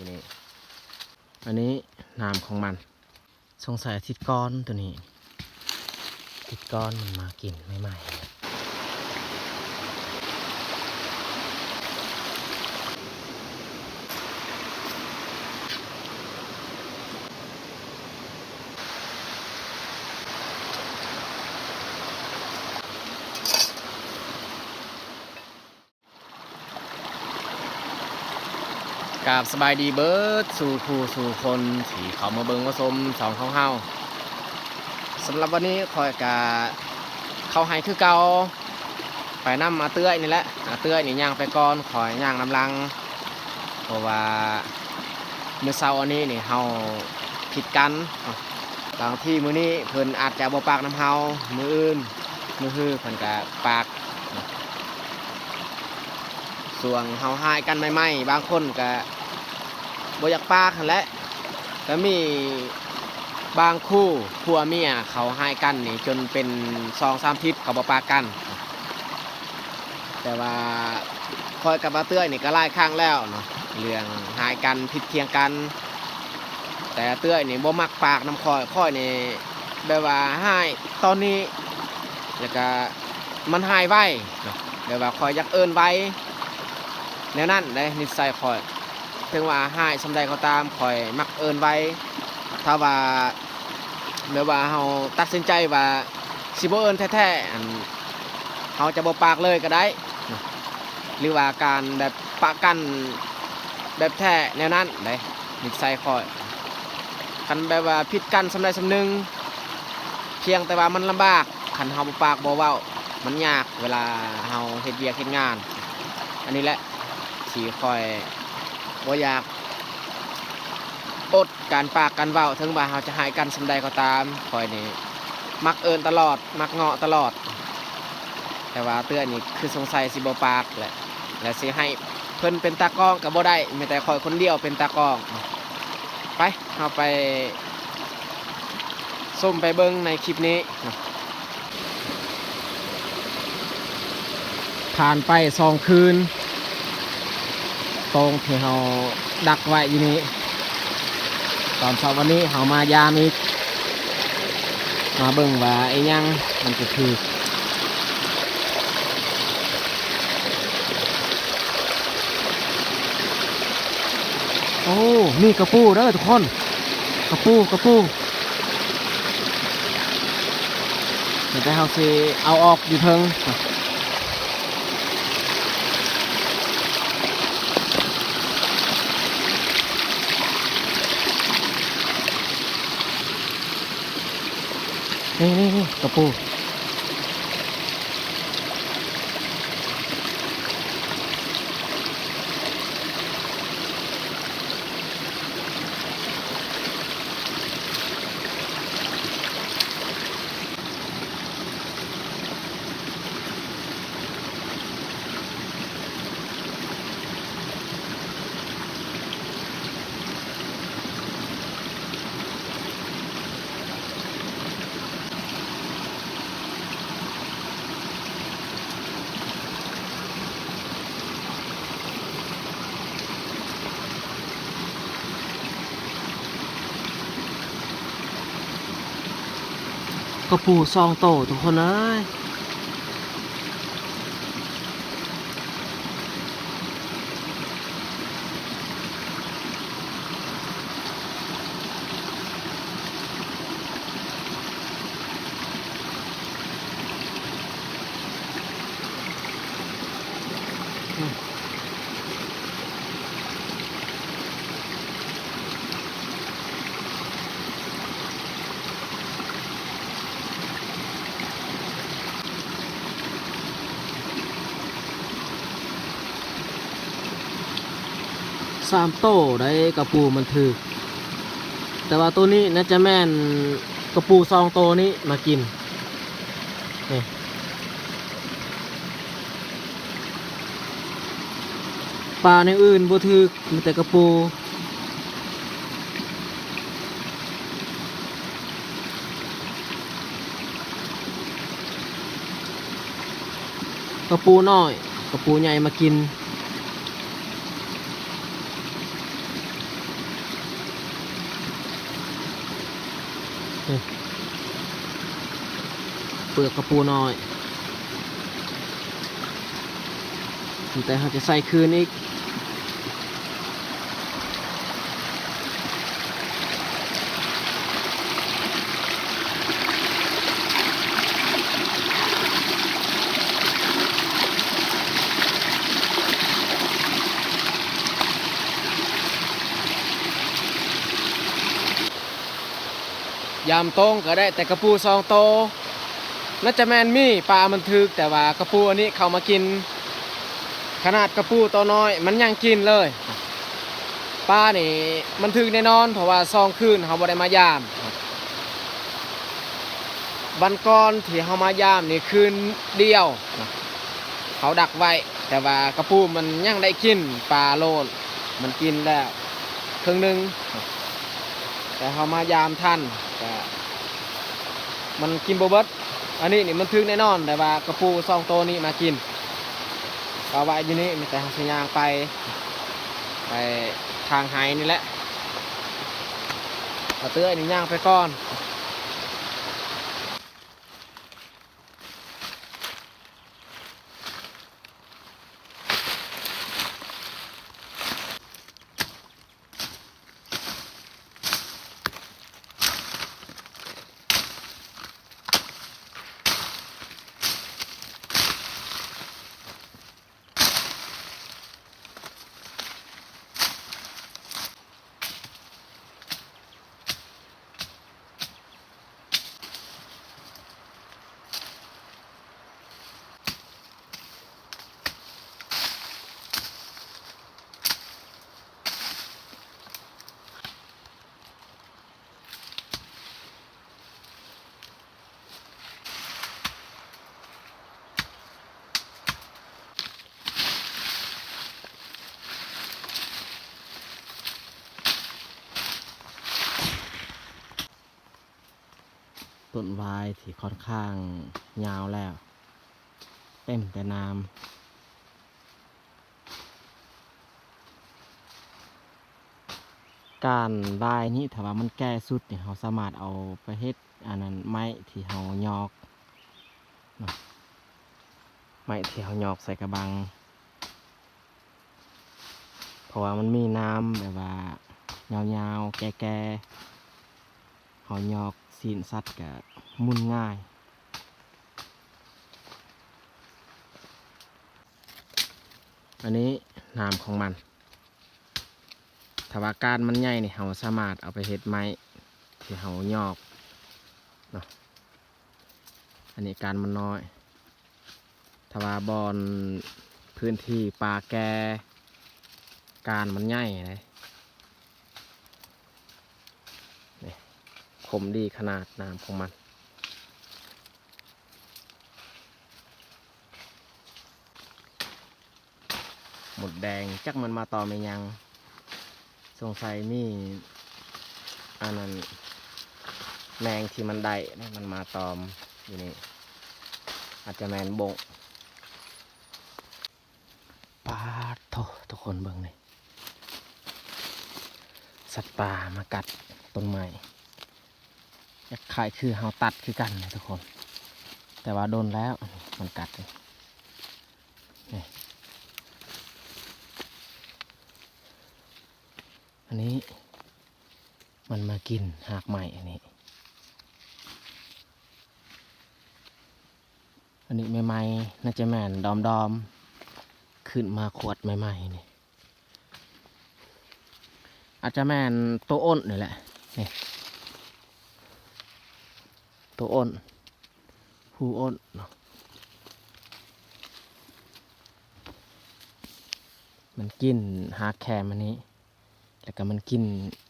ນີ້ ອັນນີ້ນ້ຳຂອງມັນ ສົງໄສທິດກ່ອນໂຕນີ້ ທິດກ່ອນມັນມາກິນໃໝ່ໆ. ກາບສະບາຍດີເບີດສູ່ຜູ້ສູ່ຄົນທີ່ເຂົ້າມາເບິ່ງມາຊົມຊ່ອງຂອງເຮົາ. ສຳລັບວັນນີ້ຂ້ອຍກະເຂົ້າໄຮ່ຄືເກົ່າ ໄປນຳອາເຕື້ອຍນີ້ແຫຼະ. ອາເຕື້ອຍນີ້ຍ່າງໄປກ່ອນ ຂ້ອຍຍ່າງນຳຫຼັງ ເພາະວ່າມື້ເຊົ້າອັນນີ້ນີ້ເຮົາຜິດກັນ. ບາງທີມື້ນີ້ເພິ່ນອາດຈະບໍ່ປາກນຳເຮົາ ມື້ອື່ນ ມື້ຮືເພິ່ນກະປາກ. ຊ່ວງເຮົາຮ້າຍກັນໃໝ່ໆ ບາງຄົນກະບໍ່ຢາກປາກຫັ້ນແຫຼະ. ກະມີບາງຄູ່ຜົວເມຍເຂົາຮ້າຍກັນນີ້ຈົນເປັນສອງສາມທິດເຂົາບໍ່ປາກກັນ. ແຕ່ວ່າຂ້ອຍກັບອາເຕື້ອຍນີ້ກະຫຼາຍຄັ້ງແລ້ວເນາະ ເລື່ອງຮ້າຍກັນ ຜິດຖຽງກັນ. ແຕ່ອາເຕື້ອຍນີ້ບໍ່ມັກປາກນຳຂ້ອຍ. ຂ້ອຍນີ້ແບບວ່າຮ້າຍຕອນນີ້ ແລ້ວກະມັນຮ້າຍໄວເນາະ ແບບວ່າຂ້ອຍຢາກເອີ້ນໄວ ແນວນັ້ນເດ້ນິໄສຂ້ອຍ. ເຖິງວ່າຮ້າຍສ່ຳໃດກໍຕາມ ຂ້ອຍມັກເອີ້ນໄວ. ຖ້າວ່າ ແບບວ່າເຮົາຕັດສິນໃຈວ່າຊິບໍ່ເອີ້ນແທ້ໆ ອັນ ເຮົາຈະບໍ່ປາກເລີຍກໍໄດ້ ຫຼືວ່າການແບບປະກັນແບບແທ້ແນວນັ້ນເດ້ ນິໄສຂ້ອຍ. ຄັນແບບວ່າຜິດກັນສ່ຳໃດສ່ຳໜຶ່ງ ພຽງແຕ່ວ່າມັນລຳບາກ ຄັນເຮົາບໍ່ປາກບໍ່ເວົ້າ ມັນຍາກເວລາເຮົາເຮັດວຽກເຮັດງານ. ອັນນີ້ແຫຼະທີ່ຂ້ອຍບໍ່ຢາກອົດ ການປາກການເວົ້າ ເຖິງວ່າເຮົາຈະຮ້າຍກັນສ່ຳໃດກໍຕາມ ຂ້ອຍນີ້ມັກເອີ້ນຕະຫຼອດ ມັກເງາະຕະຫຼອດ. ແຕ່ວ່າເອື້ອຍນີ້ຄືສົງໄສຊິບໍ່ປາກແຫຼະ ແລະ ຊິໃຫ້ເພິ່ນເປັນຕາກ້ອງກໍບໍ່ໄດ້ ມີແຕ່ຂ້ອຍຄົນດຽວເປັນຕາກ້ອງ. ໄປ ເຮົາໄປຊົມໄປເບິ່ງໃນຄລິບນີ້. ຜ່ານໄປສອງຄືນ ໂຕ່ງທີ່ເຮົາດັກໄວ້ຢູ່ນີ້ ຕອນເຊົ້າວັນນີ້ເຮົາມາຢາມອີກ ມາເບິ່ງວ່າອີ່ຫຍັງມັນຈະຖືກ. ໂອ້ ມີກະປູເດີທຸກຄົນ ກະປູ ກະປູ. ດຽວເຮົາຊິເອົາອອກຢູ່ເທິງ. ນີ້ໆໆ ກະປູ. ກະປູສອງໂຕທຸກຄົນເອີຍ. ສາມໂຕໄດ໋ ກະປູມັນຖືກ ແຕ່ວ່າໂຕນີ້ໜ້າຈະແມ່ນກະປູສອງໂຕນີ້ມາກິນ. ນີ້ ປາແນວອື່ນບໍ່ຖືກ ມີແຕ່ກະປູ. ກະປູນ້ອຍ ກະປູໃຫຍ່ມາກິນ. ເປືອກກະປູນ້ອຍ ແຕ່ເຮົາຈະໃສ່ຄືນອີກ. ຍາມຕົງກໍໄດ້ແຕ່ກະປູສອງໂຕ. ໜ້າຈະແມ່ນມີປາມັນຖືກ, ແຕ່ວ່າກະປູອັນນີ້ເຂົ້າມາກິນ. ຂະໜາດກະປູໂຕນ້ອຍມັນຍັງກິນເລີຍ. ປານີ້ມັນຖືກແນ່ນອນ, ເພາະວ່າສອງຄືນເຮົາບໍ່ໄດ້ມາຢາມ. ວັນກ່ອນທີ່ເຮົາມາຢາມນີ້ຄືນດຽວ ເຮົາດັກໄວ້, ແຕ່ວ່າກະປູມັນຍັງໄດ້ກິນ, ປາໂລນມັນກິນແລ້ວເຄິ່ງໜຶ່ງ, ແຕ່ເຮົາມາຢາມທັນ ກະມັນກິນບໍ່ເບິດ. ອັນນີ້ນີ້ມັນຖືກແນ່ນອນ ແຕ່ວ່າກະປູສອງໂຕນີ້ມາກິນ. ເອົາໄວ້ຢູ່ນີ້, ມີແຕ່ເຮົາຊິຍ່າງໄປ ໄປທາງໄຮ່ນີ້ແຫຼະ. ເອົາເອື້ອຍນີ້ຍ່າງໄປກ່ອນ. ຕົ້ນຫວາຍທີ່ຂ້ອນຂ້າງຍາວແລ້ວ ເຕັມແຕ່ໜາມ. ກ້ານຫວາຍນີ້ ຖ້າວ່າມັນແກ່ສຸດນີ້ ເຮົາສາມາດເອົາໄປເຮັດອັນນັ້ນ ໄມ້ທີ່ເຮົາຫຍອກເນາະ, ໄມ້ທີ່ເຮົາຫຍອກໃສ່ກະບັງ. ເພາະວ່າມັນມີໜາມແບບວ່າຍາວໆ ແກ່ໆ ເຮົາຫຍອກຊີ້ນສັດກະໝຸ່ນງ່າຍ. ອັນນີ້ໜາມຂອງມັນ. ຖ້າວ່າກ້ານມັນໃຫຍ່ນີ້ ເຮົາສາມາດເອົາໄປເຮັດໄມ້ທີ່ເຮົາຫຍອກເນາະ. ອັນນີ້ກ້ານມັນນ້ອຍ. ຖ້າວ່າບ່ອນພື້ນທີ່ປ່າແກ່ ກ້ານມັນໃຫຍ່ເດ້. ນີ້ ຄົມດີຂະໜາດໜາມຂອງມັນ. ມົດແດງ ຈັກມັນມາຕອມອີ່ຫຍັງ, ສົງໄສມີອັນນັ້ນ ແມງທີ່ມັນໄດ້ ມັນມາຕອມຢູ່ນີ້, ອາດຈະແມ່ນບົ້ງ. ປາດໂທ້ ທຸກຄົນເບິ່ງນີ້ ສັດປ່າມາກັດຕົ້ນໄມ້. ຄ້າຍໆຄືເຮົາຕັດຄືກັນນະທຸກຄົນ, ແຕ່ວ່າດົນແລ້ວມັນກັດນີ້. ອັນນີ້ມັນມາກິນຮາກໄມ້ອັນນີ້. ອັນນີ້ໃໝ່ໆ ໜ້າຈະແມ່ນດອມໆ ຂຶ້ນມາຂວດໃໝ່ໆນີ້. ອາດຈະແມ່ນໂຕອົນນີ້ແຫຼະ ນີ້ ໂຕອົນ ຮູອົນເນາະ. ມັນກິນຮາກແຄມອັນນີ້ ແລ້ວກໍມັນກິນ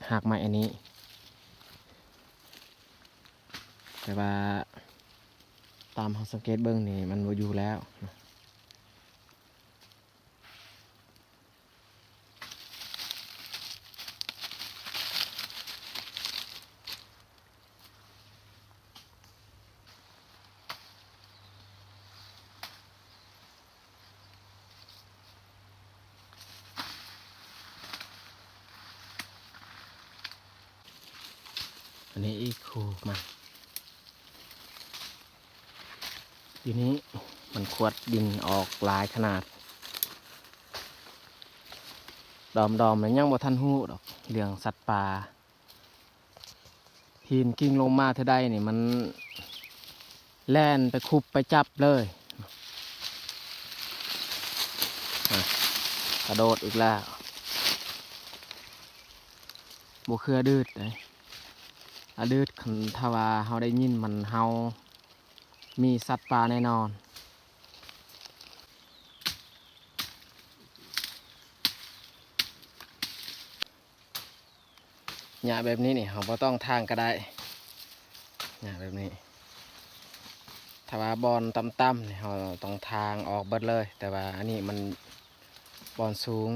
ຮາກໄມ້ອັນນີ້, ແຕ່ວ່າຕາມເຮົາສັງເກດເບິ່ງນີ້ ມັນບໍ່ຢູ່ແລ້ວ. ອັນນີ້ອີກຄູ່ມັນ. ຢູ່ນີ້ມັນຂວດດິນອອກຫຼາຍຂະໜາດ. ດອມໆ ແມ່ນຍັງບໍ່ທັນຮູ້ດອກເລື່ອງສັດປ່າ. ຫີນກິ້ງລົງມາເທື່ອໃດນີ້ ມັນແລ່ນໄປຄຸບໄປຈັບເລີຍ. ອາ ກະໂດດອີກແລ້ວ. ບໍ່ຄືອະດືດເດ້. ອະດືດ ຄັນຖ້າວ່າເຮົາໄດ້ຍິນມັນເຫົ່າ ມີສັດປ່າແນ່ນອນ. ຫຍ້າແບບນີ້ນີ້ ເຮົາບໍ່ຕ້ອງຖາງກະໄດ້. ຫຍ້າແບບນີ້ ຖ້າວ່າບ່ອນຕ່ຳໆນີ້ ເຮົາຕ້ອງຖາງອອກເບິດເລີຍ, ແຕ່ວ່າອັນນີ້ມັນບ່ອນສູງ.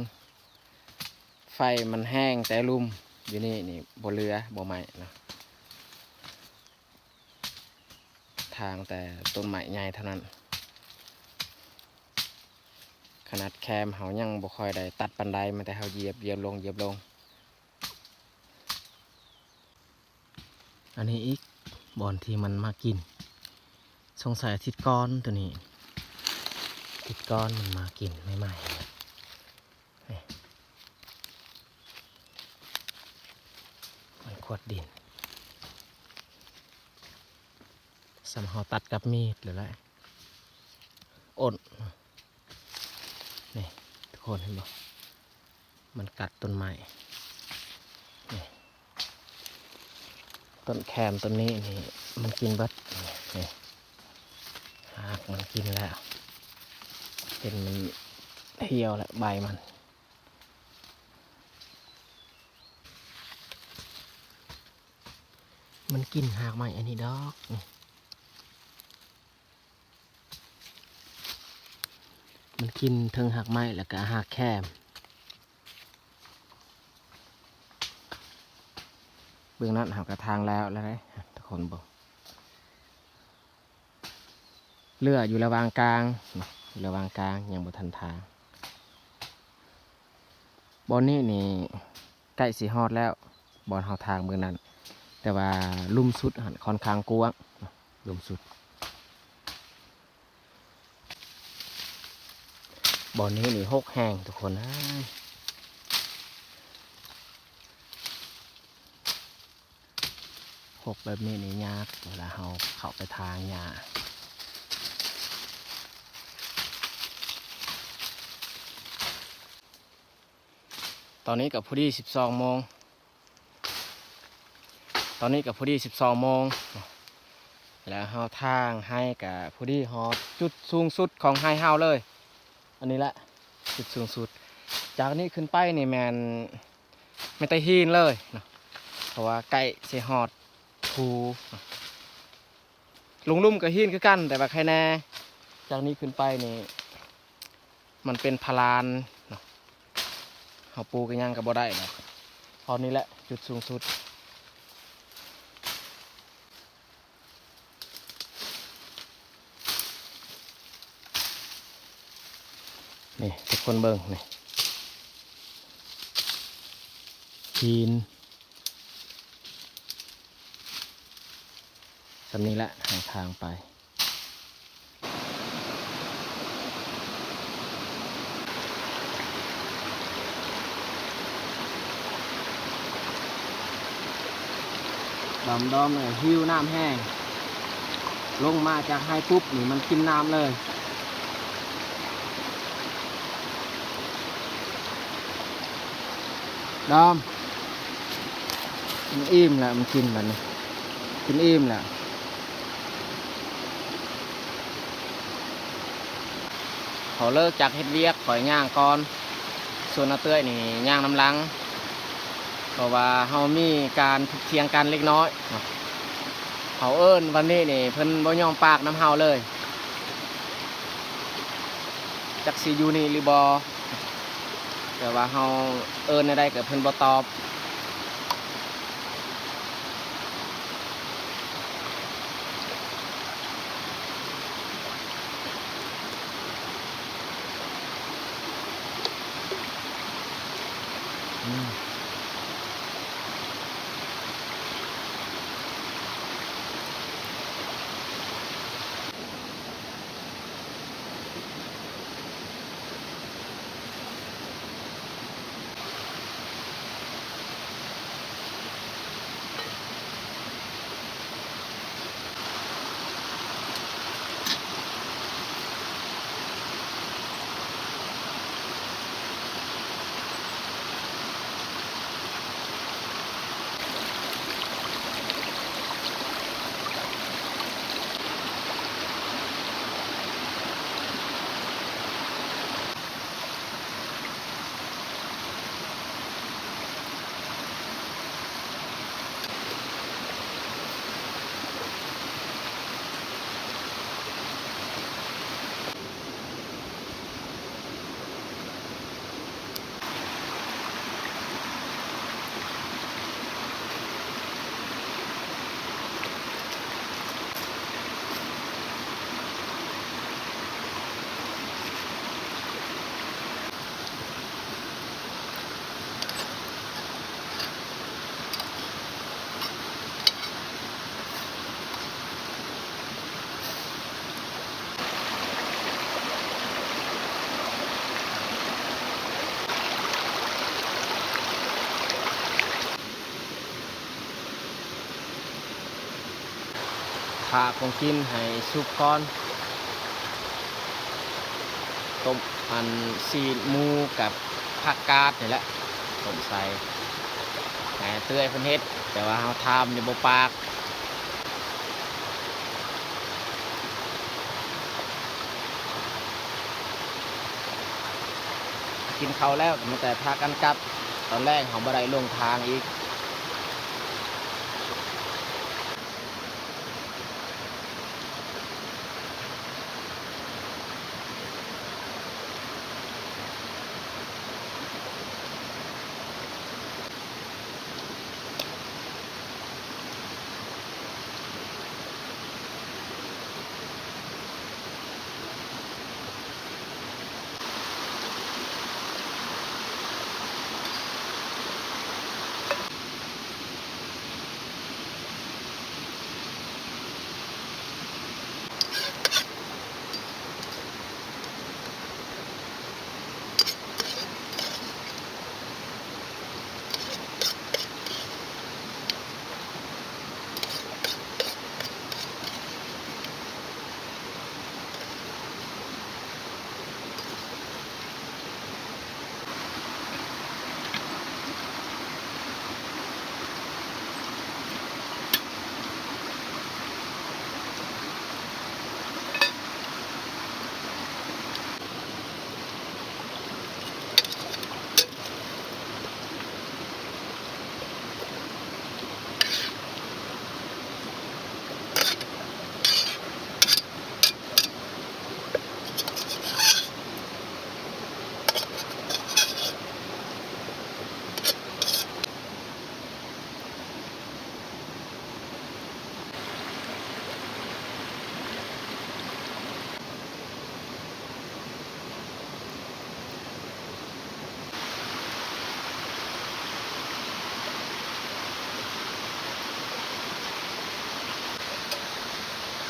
ໄຟມັນແຮງແຕ່ລຸ່ມຢູ່ນີ້ນີ້ ບໍ່ເຫຼືອ ບໍ່ໄໝ້ເນາະ. ຖາງແຕ່ຕົ້ນໄມ້ໃຫຍ່ເທົ່ານັ້ນ. ຂະໜາດແຄມເຮົາຍັງບໍ່ຄ່ອຍໄດ້ຕັດປານໃດ, ມີແຕ່ເຮົາຢຽບ, ຢຽບລົງ, ຢຽບລົງ. ອັນນີ້ອີກບ່ອນທີ່ມັນມາກິນ, ສົງໄສອາທິດກ່ອນໂຕນີ້, ອາທິດກ່ອນມັນມາກິນໃໝ່ໆ. ນີ້ ມັນຂວດດິນ, ສ່ຳເຮົາຕັດກັບມີດເລີຍແຫຼະ, ອົນ. ນີ້ ທຸກຄົນເຫັນບໍ່? ມັນກັດຕົ້ນໄມ້. ນີ້ ຕົ້ນແຄມຕົ້ນນີ້ນີ້ ມັນກິນເບິດ. ນີ້ ຮາກມັນກິນແລ້ວ, ເຫັນມັນຫ່ຽວແລ້ວໃບມັນ. ມັນກິນຮາກໄມ້ອັນນີ້ດອກ. ນີ້ ມັນກິນເທິງຮາກໄມ້ ແລ້ວກະຮາກແຄມ. ເບື້ອງນັ້ນເຮົາກະຖາງແລ້ວແລ້ວເດ້ ທຸກຄົນເບິ່ງ. ເຫຼືອຢູ່ລະຫວ່າງກາງ, ລະຫວ່າງກາງຍັງບໍ່ທັນຖາງ. ບ່ອນນີ້ນີ້ໃກ້ຊິຮອດແລ້ວ, ບ່ອນເຮົາຖາງມື້ນັ້ນ, ແຕ່ວ່າລຸ່ມສຸດຫັ້ນຄ່ອນຂ້າງກວ້າງ, ລຸ່ມສຸດ. ບ່ອນນີ້ນີ້ຮົກແຮງທຸກຄົນເອີຍ. ຮົກແບບນີ້ນີ້ຍາກ ເວລາເຮົາເຂົ້າໄປຖາງຫຍ້າ. ຕອນນີ້ກໍພໍດີສິບສອງໂມງ, ຕອນນີ້ກໍພໍດີສິບສອງໂມງ ແລ້ວເຮົາຖາງໄຮ່ກໍພໍດີຮອດຈຸດສູງສຸດຂອງໄຮ່ເຮົາເລີຍ. ອັນນີ້ແຫຼະຈຸດສູງສຸດ, ຈາກນີ້ຂຶ້ນໄປນີ້ແມ່ນ ແມ່ນແຕ່ຫີນເລີຍເນາະ, ເພາະວ່າໃກ້ຊິຮອດພູ. ລົງລຸ່ມກໍຫີນຄືກັນ, ແຕ່ວ່າໄຄແນ່ ຈາກນີ້ຂຶ້ນໄປນີ້ ມັນເປັນພະລານເນາະ, ເຮົາປູກອີ່ຫຍັງກໍບໍ່ໄດ້ດອກ. ເພາະນີ້ແຫຼະຈຸດສູງສຸດ. ນີ້ ທຸກຄົນເບິ່ງນີ້ ຫີນ ສ່ຳນີ້ແຫຼະ ເຮົາຖາງໄປ. ດອມໆ ເອີຍ ຫິວນ້ຳແຮງ, ລົງມາຈາກໄຮ່ປຸບນີ້ມັນກິນນ້ຳເລີຍ. ດອມ ມັນອີ່ມແລ້ວ, ມັນກິນບັດນີ້ ກິນອີ່ມແລ້ວ. ເຂົາເລີກຈາກເຮັດວຽກ ຂ້ອຍຍ່າງກ່ອນ, ສ່ວນອາເຕ້ຍນີ້ຍ່າງນຳຫຼັງ, ເພາະວ່າເຮົາມີການຖົກຖຽງກັນເລັກນ້ອຍ. ເຮົາເອີ້ນວັນນີ້ນີ້ ເພິ່ນບໍ່ຍອມປາກນຳເຮົາເລີຍ. ຈັກຊິຢູ່ນີ້ຫຼືບໍ່, ແຕ່ວ່າເຮົາເອີ້ນແນວໃດກໍເພິ່ນບໍ່ຕອບ. ອືມ. ຖ້າຂອງກິນໃຫ້ສຸກກ່ອນ ຕົ້ມອັນຊີ້ນໝູກັບຜັກກາດນີ້ແຫຼະ ຕົ້ມໃສ່ ໃຫ້ເອື້ອຍເພິ່ນເຮັດ ແຕ່ວ່າເຮົາຖາມຢູ່ບໍ່ປາກ. ກິນເຂົ້າແລ້ວກໍມີແຕ່ພາກັນກັບ ຕອນແລງເຮົາບໍ່ໄດ້ລົງທາງອີກ.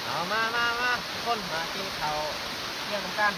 ເອົາ ມາ ມາ ມາ ທຸກຄົນ ມາກິນເຂົ້າທ່ຽງນຳກັນ.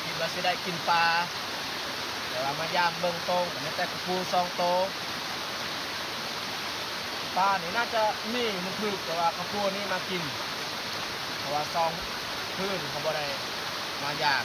ຄິດວ່າຊິໄດ້ກິນປາ ແຕ່ວ່າມາຢາມເບິ່ງໂຕງ ກໍມີແຕ່ກະປູສອງໂຕ. ປານີ້ໜ້າຈະມີມັນຖືກ ແຕ່ວ່າກະປູນີ້ມາກິນ ເພາະວ່າສອງຄືນເຮົາບໍ່ໄດ້ມາຢາມ.